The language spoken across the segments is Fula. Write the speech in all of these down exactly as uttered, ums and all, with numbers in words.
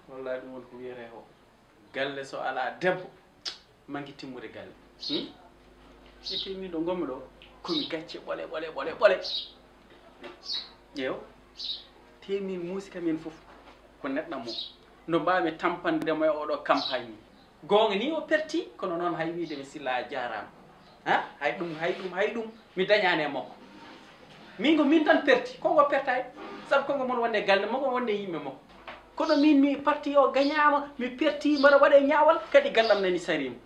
Wallahi, ɗum woni ko wiyetee ko galle, so alaa debbo, manki timmude galle. Hmm? Ƴetti min ɗo ngonmi ɗo, komi gacce ɓole, ɓole, ɓole, ɓole. Ƴeew, te min muusi ka min fof, ko neɗɗam mo. No mbaawmi tampandude mo e oɗo campagne ni. Goonga ni o perti, kono noon hay wiide mi Silla a jaaraama. Ha? Hay ɗum, hay ɗum, hay ɗum, mi dañaani e makko. Min ko min tan perti, ko ngo pertaay. Sabu ko ngo mon wonde galle makko, wonde yimɓe makko. Kono min mi parti o gañaama, mi perti, mbaɗa waɗe ñaawal, kadi gallam nani sariima.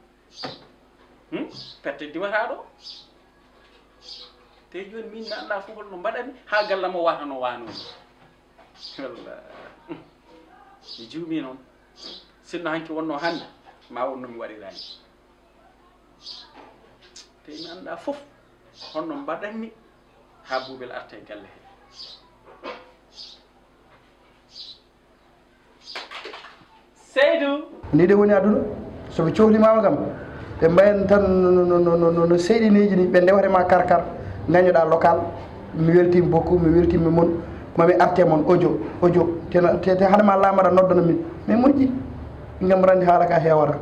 Hmm? Perte diwataa ɗo. Te jooni min mi anndaa fof holno mbaɗanmi haa gallam o wata no waano ni. Wallah. Mi juumii noon. Sinno hanki wonno hannde, ma wonno mi waɗiraani. Te mi anndaa fof honno mbaɗanmi haa Buubel arta e galle he. Seydu. Ni de woni aduna. So ɓe cohlimaama kam, ɓe mbayan tan no, no, no, no, no, no seyɗineeji ni, ɓe ndewata ma kar kar, ngañoɗaa local, mi weltiima beaucoup, mi weltiima mon, ma mi arte mon audio, audio, te na, te, te hade ma laamara noddana min, mais moƴƴi, ngam randi haala ka heewata.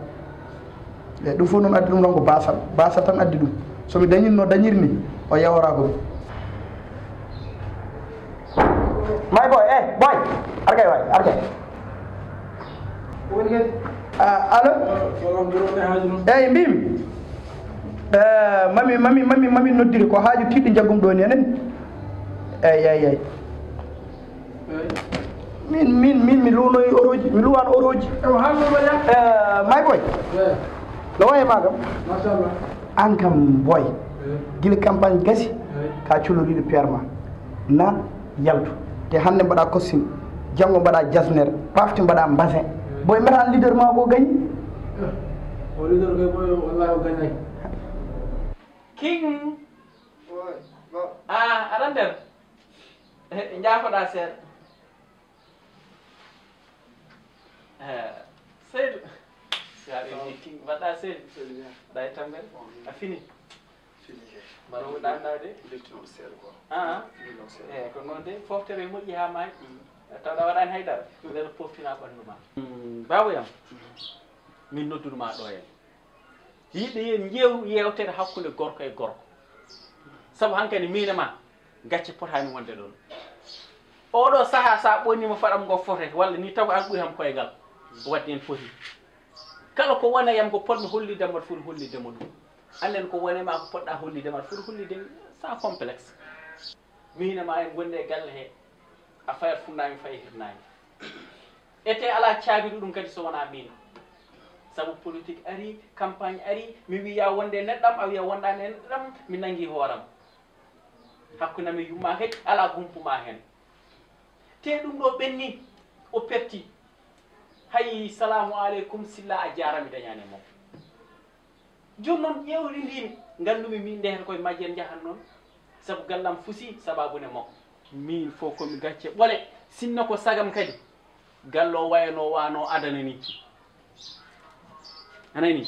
Eyi, ɗum fof noon addi ɗum tan ko baasal, baasal tan addi ɗum. So mi dañinno dañir ni, o yawora ko. My boy, eh, boy, ar kay waay, ar kay. Ah, allo? Eyi, mbimi. Eh, mami, mami, mami, mami noddiri ko haaju tiiɗi jaggum ɗo ni enen. Eyi, eyi, eyi. Min, min, min, mi luunoyi oroji, mi luwano oroji. Eh, my boy. No waye ma kam? Machallah. An kam boy. Gila campagne gasi, ka culoriɗo pierre ma. Na yaltu. Te hannde mbaɗa costume, janngo mbaɗa jasner, pafti mbaɗa mbasin. Boy, mbiyata an leader ma ko gañi? O leader kay boy, wallahi o gañay. King. Ah, aɗa nder? Eh, njaafoɗa seeɗa. Eh, Seydou. Si a ɓe mbi King, mbaɗɗa Seydou? Mbaɗɗa e tampere? A fini? Fini kay. Mbaɗa ko ɗanɗa de? Lefti noon seeɗa ko. Ah, ah. Lefti noon seeɗa. Eh, ko noon de, foftere moƴƴi haa maayi. Tawɗa waɗani haydara. Mbela poftina ɓanndu ma. Mm, baaba yam, min noddude ma ɗo en. Yiɗi en njeew yeewtere hakkunde gorko e gorko. Sabu hankadi miin e ma, gacce potaani wonde ɗoon. Oɗo sahaa, so a ɓoynii mo faɗam ngo fote, walla ni taw ko an ɓuri ham koygal, waɗde en foti. Kala ko wona yam ko potmi hollitde ma, aɗa foti hollitde mo ɗum. Annen ko wone ma ko poɗɗa hollitde ma, aɗa foti hollitde mi sans complexe. Miin e ma en ngonde e galle he, a fayat funnami, fayi hirnami. Ete alaa caabiɗo ɗum kadi so wonaa miin. Sabu politique arii, campagne arii, mi wiya wonde e neɗɗam, a wiya wonɗaani e neɗɗam, mi nanngi hooram. Hakkunde am e yumma kadi alaa gumpu ma heen. Te ɗum ɗo ɓenni, o perti. Hay salaamu aleykum, Silla a jaaraama, mi dañaani e makko. Jooni noon ƴeewri ndin nganndu-mi min ndehete koye majjere njahan noon, sabu gallam fusi sabaabu ne makko. Miin fof ko mi gacce ɓole, sinno ko sagam kadi, galle o wayano wano adana ni. A nani?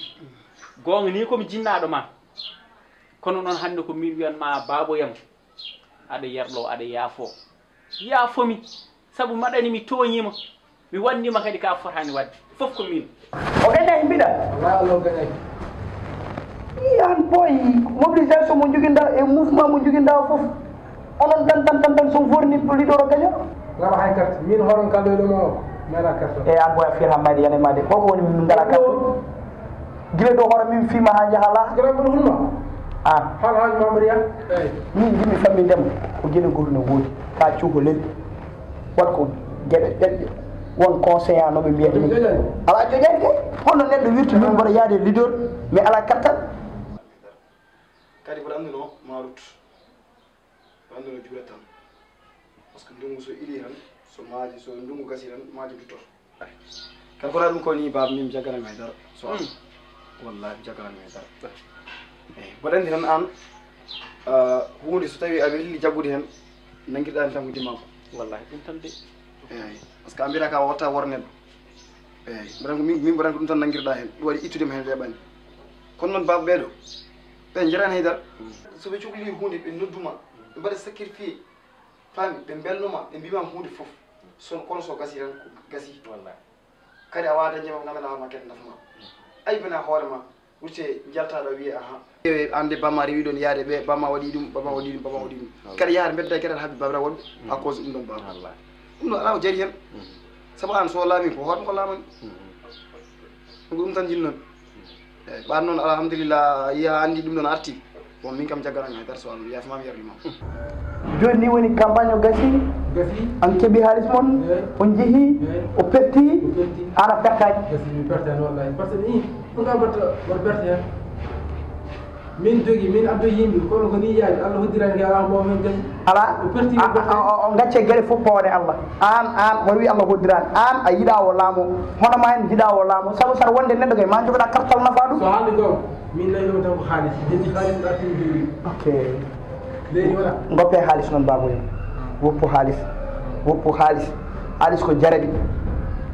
Goonga ni ko mi jinnaaɗo ma. Kono noon hannde ko min wiyan ma baabo yam, aɗa yerlo, aɗa yaafo. Yaafo mi, sabu maɗani mi tooñiima. Mi wanndima kadi ka fotaani waɗde. Fof ko min. O gañay mbiɗa. Wala o gañay. Yan boy, mobilisation mo joginda e mouvement mo joginda o fof. Onon tan, tan, tan, tan, so forni leader o gaño. Wala hay carte. Min horon kalɗo ɗo mo. Mela carte. E an boy a fiyata mayde yana ma de. Koko woni min ngala carte. Gila ɗo hoore min fima ha jaha la. Gara mo hulma. Ah. Hal haj mamriya. Eyi. Min jimi fammi dem. Ko gila goto no wodi. Ka cuho lel. Wat ko geɗe ɗeɗɗe. Won conseillant no ɓe mbiyata ni. Ala joƴani de. Hono neɗɗo wirtu min mboɗo yaade leader. Mi ala carte. Kadi mboɗo annduno ma rut. Mboɗo annduno juurat tan. Par ce que ndungu so ili tan, so maaji, so ndungu gasi tan, maaji duttoto. Kala ko ɗum ko ni, baaba, min mi jagganani ma e dara. So am. Hmm. Wallahi, mi jagganani ma e dara. Eyi, mboɗo anndi tan aan, ah, huunde so tawi a welli jaggude heen, nanngirɗaa heen tan ko jimmaa ko. Wallahi, ɗum tan de. Eyi, par ce que a mbiyata ka watta wor neɗɗo. Eyi, mboɗo anndi ko min, min mboɗo anndi ko ɗum tan nanngirɗaa heen. Ɗum waɗi ittude ma heen weeɓani. Kono noon, baaba, ɓee ɗoo, ɓe njaraani hay dara. Hmm. So ɓe cokli huunde, ɓe noddu ma, ɓe mbaɗa sacrifié, faami, ɓe mbelno ma, ɓe mbiy ma huunde fof. So, kono so gasi tan, ko gasi. Wallahi. Kadi a waawaa dañde ma ko nganndanɗaa hoore ma kadi nafa ma. Aybinaa hoore ma, wutte njaltaaɗo wiyee, ahan. Aan de, bamma rewi ɗoon yaade ɓe, bamma waɗi ɗum, bamma waɗi ɗum, bamma waɗi ɗum. Kadi yaade mbedda kadi haɓi babra wonɓe, à cause ɗum ɗoon baba. Wallahi. Ɗum ɗoon alaa ko jari heen. Sabu aan so laami ko hoore ko laamani. Ko ɗum tan jinnoon. Eyi, ɓaan noon, alhamdulillah, a yiya a anndi ɗum ɗoon arti. Bon, min kam jagganaa hay dara so Allah, yaafamaama, yarlimaama. Jooni ni woni campagne o gasi, Gasi. On keɓi haalis mon, Eyi. On njehi, Eyi. O perti, O perti. Aan a pertaani. Gasi, mi pertaani wallahi. Par ce que ni, ɗum kam batta, won perte heen. Min jogi, min addo yimɓe, kono ko ni yaadi, Allah hoddiraani nge, alaa mbo min gasi. Alaa, O perti, a, o perti. A, o, o gacce gere fof poore Allah. Aan, aan, won wi Allah hoddiraani. Aan a yiɗaa o laamo, hono ma en njiɗaa o laamo. Sabu saɗa wonde neɗɗo kay, ma jogoɗaa kartal nafaa ɗum. So haalde goo, min nawi ɗum tan ko haalis. Heddi haalis ɗo artini jooni. Ok. Leydi wala. Ngoppe haalis noon, baaba en. Woppu haalis. Woppu haalis. Haalis ko jarabi.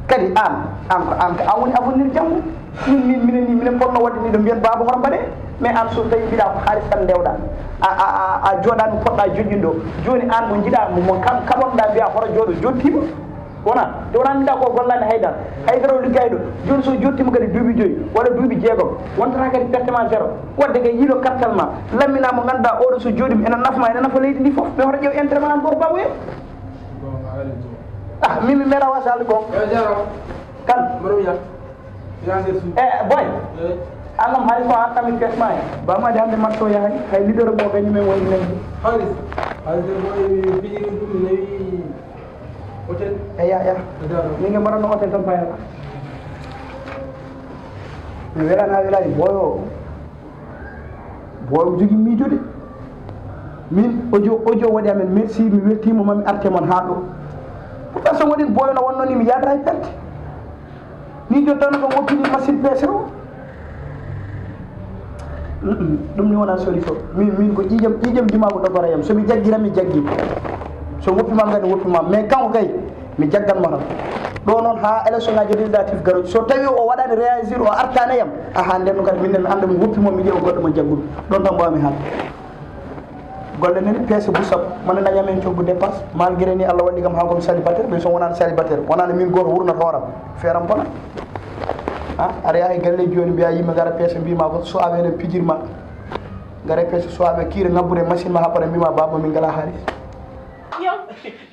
Kadi aan, aan ko aan ko aan woni avenir janngo. Min, min, minen ni, minen potno waɗde ni ɗo mbiyen baaba hono mbaɗe. Mais aan so tawi mbiɗa ko haalis tan ndewɗa. A, a, a, a jooɗaani poɗɗa joƴƴinde o. Jooni aan mo njiɗa, mo, mo kam, kaɓonɗa mbiya hoto jooɗo, jottima. Wona, nde wona mbiɗa ko gollaani haydara. Haydara o liggayɗo. Jooni so jottima kadi duuɓi joyi, walla duuɓi jeegom. Wontata kadi perte ma zéro. Wadde kay yilo kartal ma. Lammina mo ngannduɗa oɗo so jooɗima ene nafa ma, ene nafa leydi ndi fof. Mais hoto ƴeew intérêt ma aan goto baaba en. Ah, min mi meeɗa waasa haalde goonga. Eyi, jaaraama. Kan? Mboɗo wiya, mi yaa nder suudu. Eh, boy. Eyi. Aan kam haalis ma, aan kam mi pes ma. Ba ma de hannde match o yahay, hay leader mo gañi men woni men. Haalis? Haalis de, boy, mi fijiri ɗum, mi nawi hôtel. Eya, eya. Eyi, jaaraama. Min nge mbaɗatno hôtel tan payata. Mi welani, a welani, boy o. Boy o jogii miijo de. Min, audio, audio waɗi amen, merci, mi weltiima, mami arte mon haa ɗo. Pourtant, so waɗi boy no wonno ni, mi yaadataa e perte. Ni jottano ɗo woppini machine P C o. Mm, mm, ɗum ni wonaa solution. Min, min ko ƴiiƴam, ƴiiƴam dimaako ɗo bara yam. So mi jaggira, mi jaggi. So woppi ma ngani, woppi ma. Mais kanko kay, mi jaggan mo tan. Ɗo noon haa élection ngaji législatif garoji. So tawi o waɗani réagir, o artani yam. Aha, nden noon kadi minen mi annda mi woppi mo, mi ƴeewa goɗɗo mo jagguɗo. Ɗon tan mbawmi haalde. Golle men peese busa, mane daña men coggu dépense, malgré ni Allah waɗi kam haa komi célibataire, mais so wonani célibataire, wonani min goto wurnata hooram, feeram bona. Ha, aɗa yaha e galleji joni mbiya yimɓe gara peese mbima ko so awe ne pijirma. Gara peese so awe kiire ngabbude machine ma haɓɓata mbima baba min ngala haalis. Yo,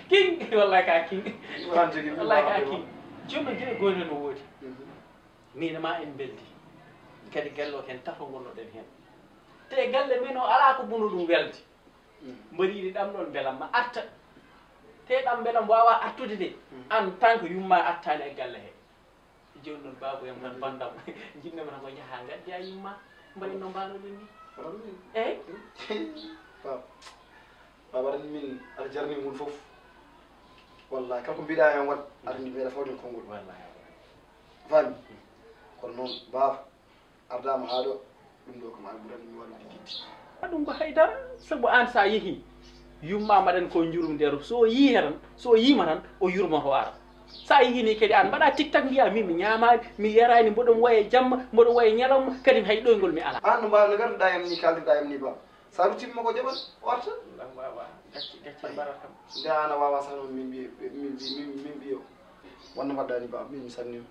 king, wallahi ka king. Wallahi ka king. Jomma jere goyno no woodi. Min e ma en mbeldi. Kadi galle o ken tato ngonnoɗen heen. Te galle men o alaa ko ɓurno ɗum welde. Mbaɗi yiɗi ɗam ɗon mbelamma arta. Te ɗam mbelam waawa artude de. En tant que yumma artaani e galle he. Jooni noon baabu yam tan bandam. Jinnama tan ko njaha ngaddi a yumma. Mbaɗi no mbanoɗen ni. Eyi. Baba. Baba tan min aɗa jarni ngun fof. Wallahi kala ko mbiɗa hen waɗ aɗa ndi meeɗa fawde konngol. Wallahi. Fami. Kono noon baba. Ardaama haa ɗo, ɗum ɗo kam, a ɓurani mi waɗude gitti. Ɗum ko haydara, sabu aan so a yehii, yumma mbaɗan ko njurumdeero, so o yii tan, so o yiima tan, o yurmoto ara. So a yehii ni kadi aan mbaɗa tiktak mbiya min mi ñaamaani, mi yaraani, mboɗo mi waya jamma, mboɗo waya ñalawma, kadi hay ɗoyngol mi alaa. Aan no mbaaw no ngarduɗaa yam ni, kaaldirɗaa yam ni ba. So a ruttiima ko jaɓan, o arta. Ɗum ɗam waawa, gacce, gacce mbaɗat kam. Nde aan a waawaa sah noon min mbiye, min mbiye, min mbiye o. Wonno mbaɗɗaa ni ba, min mi sanni o.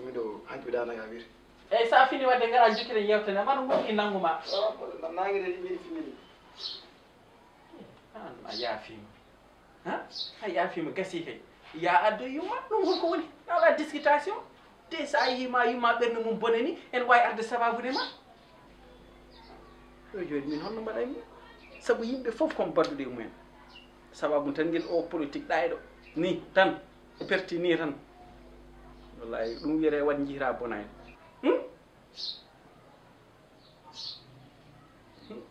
Miɗo hankki daanaka a wiyete. Eyi, so a fini waɗde, ngara jokkiren yewtere nde, mbaɗa moƴƴi nanngu ma. Naange de, ɗi ɓeydi fini. An, a yaafiima. Ha? A yaafiima, gasii kay. Ya addo yumma, ɗum holko woni? Alaa discutation. Te so a yii ma yumma ɓernde mum bonani, ene waawi arde sabaabude ma. Ɗo jooni min holno mbaɗaymi? Sabu yimɓe fof ko mi baddude e mumen. Sababu tan ngel o politique ɗayɗo. Ni tan. Perti ni tan. Wallahi, ɗum wiyete waɗ njihra bona en. Hmm?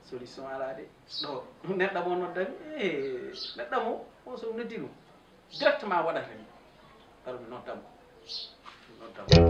Solution alaa de. Ɗo neɗɗo mo noddami, e neɗɗo mo, on so noddi ɗum, directement waɗata ni. Taru mi noddamo. Mi noddamo.